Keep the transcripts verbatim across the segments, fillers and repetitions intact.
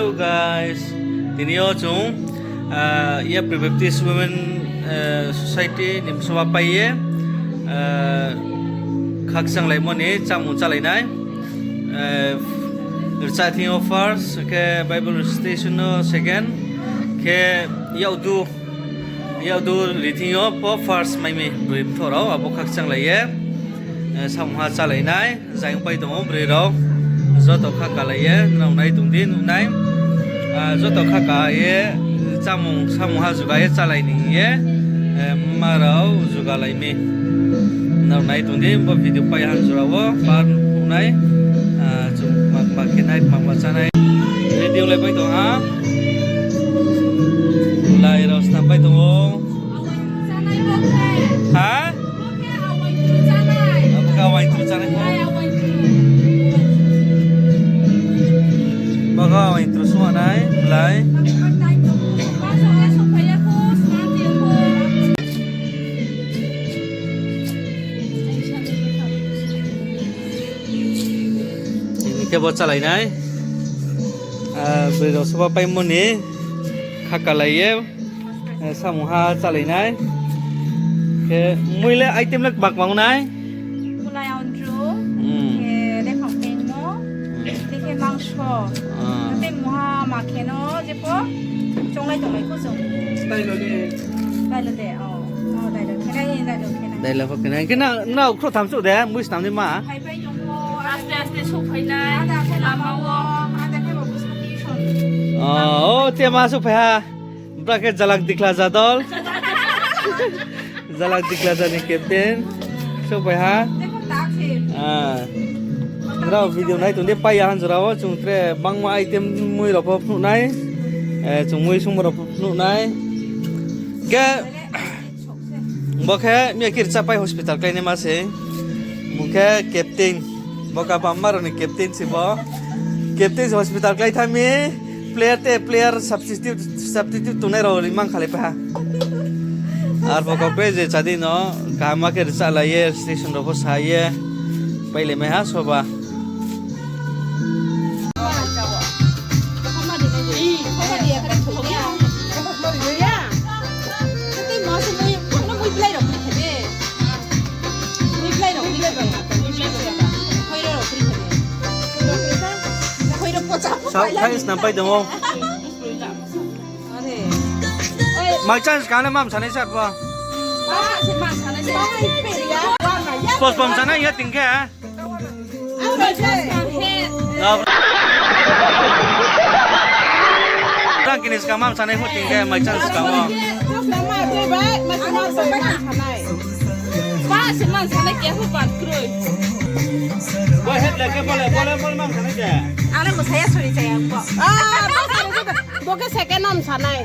Hello guys, tini yo chung, ah, Yapri Baptist Women, eh, Society ni bsama pai ye, eh, khakchanglaimo ni chámung chálai nai. Eh, rcha thing yo first, khe Bible recitation no second, khe yakdu Yakdu rithing yo pho first mai mi broi mthoh rao abo khakchanglai ye, eh, samungha chálai nai, zaing pai tong ou broi rao, joto khakalai ye, nrao nai tong di, nuh nai. Ah, joto khaka ye, chámung samungha juga ye chálai ni hing ye, eh, mma rao jugalai mi. Nrao nai tong di, bo video pai han jora wo, par nuh nai, ah, chung kma kma khe nai, kma kma chá nai. Ready onglai pai tong ha. Lai rao snam pai tong ou. Ha? Abo khe waingtru chánai. Bo khe waingtru sung nai, lai. Tini khe bo chálai nai. Ah, broi rao soba paimo ni khakalai ye, eh, samungha chálai nai. Khe mui le item le kma kma ong nai? Kulai aundru, hmm, khe lephang pengmo, hmm, tei khe mangso. Ah. Tei mungha ma khe no jepho chonglai tonglai kho chung. Dailo de. Dailo de, oh. Oh, dailo khe nai, dailo khe nai. Dailo pho khe nai. Khe na, nrao khrouh tham chouh de, mui snam ni ma? Phaipai tong ou. Aste aste souhphai nai. Ada khe lama o, ada khe bo bwskango tuition. Oh, oh, te ma souhphai ha. Bra khe Jalak Dikhlaja dol. Jalak Dikhlaja ni captain. Souhphai ha. Ah. Brao video nai tong di, pai ya han jora wo, chung tre bangma item mui rao pho phnuh nai. Eh, chung mui sungmo rao pho phnuh nai. Khe Bo khe miya khe rchapai hospital kláinaima se. Bung khe captain. Bo kaba mma rao ni captain se bo. Captain se hospital klái thanng mi. Player te player substitute, substitute tongnai rao rimang khalai pai ha. Arphuh kau khe je chadi no kaham khe rchalai ye, station rao pho sa ye, pailaimai ha soba. Sao, thai snam pai tong ou. Mai chance kang le mam sanai sa bo. Postpone sanai ya ting khe. Rang kini skang mam sanai pho ting khe mai chance skang o. Ba se man sanai khe pho ban kroi. Bo head le khe bole, bole, bole mam sanai khe. Ang le bo saya sori chaya bo. Ah, bo khe second om sanai.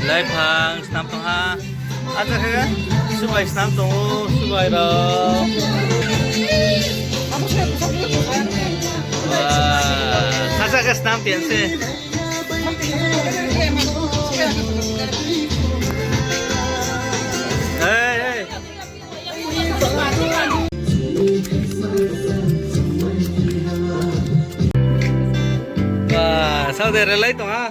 Laiphang snam tong ha. Acha khe subai snam tong ou, subai rao. Wah, acha khe snam tian se. Hey, hey. Wah, sao de relai tong ha.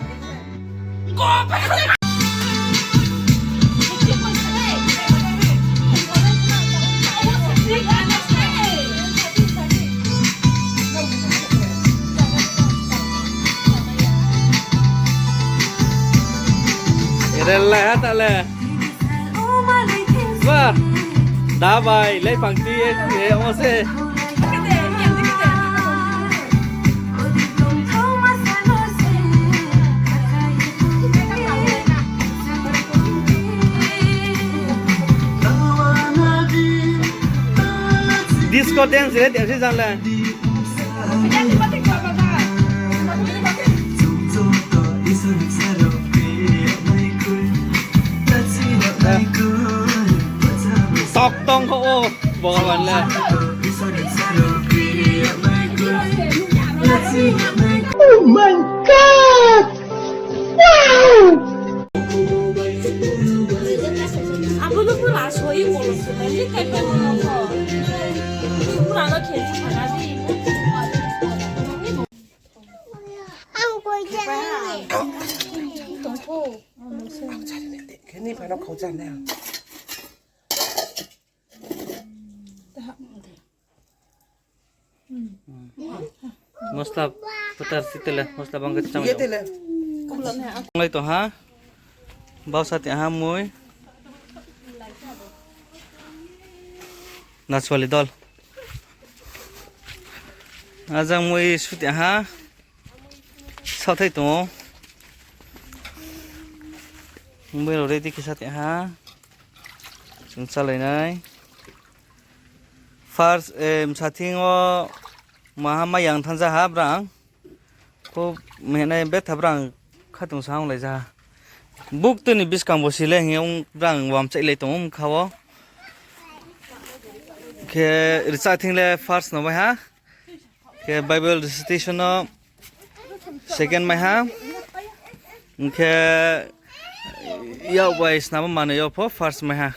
Relai ha ta le. Wah, da bai, laiphang ti ye, ye, o se. Disco dance re, dance jang le. Tok tong kho o, Bhagavan le. Khe ni phano khau cha na. Mosla putar si tele, mosla bang khe chang. Ye tele. Lai tong ha. Bausa ti ha mui. Naswali dol. Ajang mui suti ha. Sathai tong ou. Mui rao ready khe sathai ha. Chung chálai nai. First, eh, msa thing o maha mai yang thanng ja ha brang. Kho mehnai betha brang khatungsung lai ja ha. Buk tui ni buskang bo si le hing ye brang wamchaih lai tong ou mkha wo. Khe rcha thing le first no bai ha. Khe Bible recitation no second mai ha. Hing khe yak bai snamo manoi yo pho first mai ha.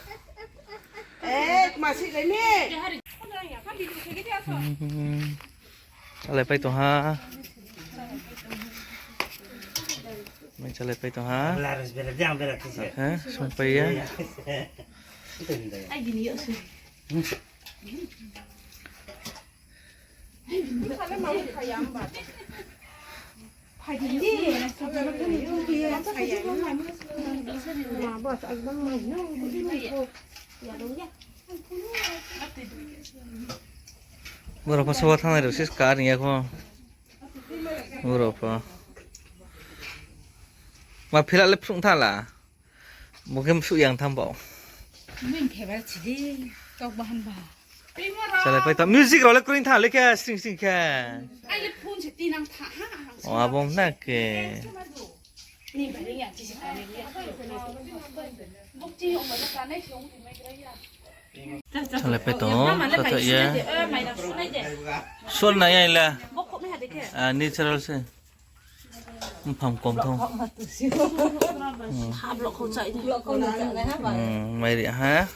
Chalai pai tong ha. Mai chalai pai tong ha. Sungpai ye. Boro pho soba thanngnai rao se kar ring ya kho. Boro pho. Ma phila le phruh tha la. Bo khe msuh yang tham bao. Chalai pai tong. Music rao le kroi tha le khe sring sring khe. O, abo na khe. Chalai pai tong, thatha ye. Sol nai ya le. Natural se. Mphang kom thong. Mai ri ha.